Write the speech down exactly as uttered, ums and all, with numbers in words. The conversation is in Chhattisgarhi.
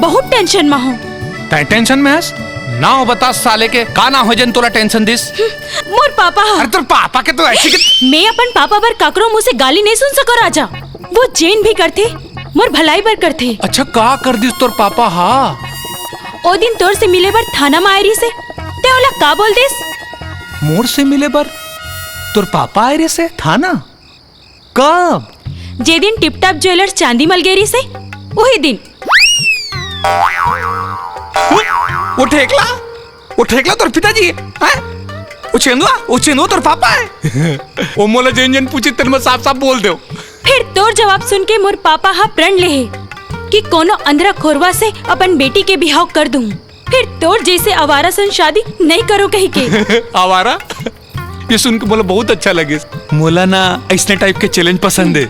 बहुत टेंशन में हूँ। तैं टेंशन में हस? नाव बता साले के, का नाव हे जेन तोला टेंशन दिस? मोर पापा ह। अरे तोर पापा के तो ऐसी के मैं अपन पापा बर काकरो मुंह से गाली नहीं सुन सको राजा। वो जेन भी करथे, मोर भलाई बर करथे। अच्छा, का कर दिस तोर पापा हा? ओ दिन तोर से मिले बर थाना में आए रहिस हे, तैं ओला का बोल दिस? मोर से मिले बर तोर पापा आए रहिस हे थाना? कब? जे दिन टिपटॉप ज्वेलर्स चांदी मल गे रहिस हे, वही दिन। वो, वो ठेकला, वो ठेकला तोर पिताजी हे, हैं? वो चेंदुआ, वो चेंदुआ तोर पापा हे। वो मोला जेन जेन पूछी, तेन मैं साफ साफ बोल देव। फिर तोर जवाब सुन के मोर पापा हा प्रण ले हे कि कोनो अंधरा खोरवा से अपन बेटी के बिहाव कर दूं। फिर तोर जैसे आवारा सन शादी नहीं करो कही के। आवारा? ये सुन के मोला बहुत अच्छा लगे। मोला ना ऐसने टाइप के चैलेंज पसंद हे।